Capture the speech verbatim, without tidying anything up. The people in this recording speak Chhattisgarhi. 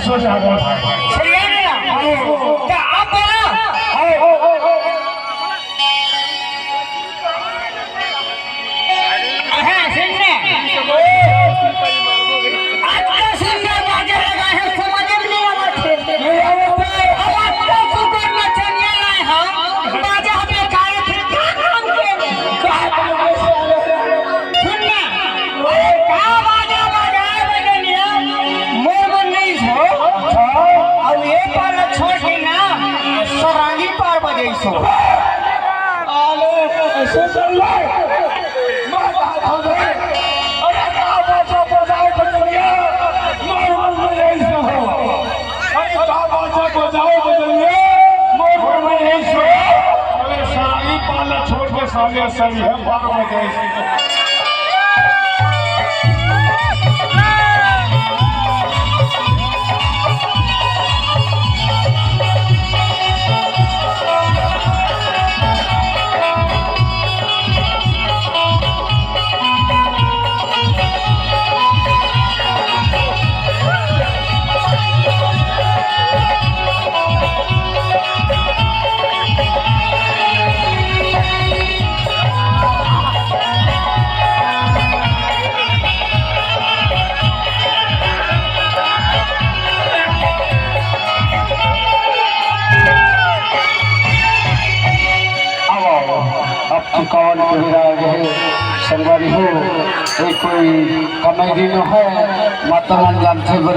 सरिया गया। त अब बोला। हाँ, सुन ना। आज का सुंदर बाजा लगा है, समझ में नहीं आवत है। अब आज का सुंदर नचनिया लाए हम, बाजा बेकार है, फिर का काम के? का काम के? सुन ना, अरे का बाजा बजाए बजनिया, मोर मन नहीं सो। अच्छा। अब ये पार छोड़ के ना, सरांगी पार बजाई सो। अरे, ऐसे चल रहा है। मैं बात हो गई। अरे का बाजा बजाए बजनिया, मोर मन नहीं सो। अरे का बाजा बजाए बजनिया, मोर मन नहीं सो। अरे सरांगी पार छोड़ के साले सरिया पार बजाई सो। अब, अब चुकावन के बेरा आ गे हे। संगवारी हो, ये कोई कमेडी नोहे, माता मन जानथे।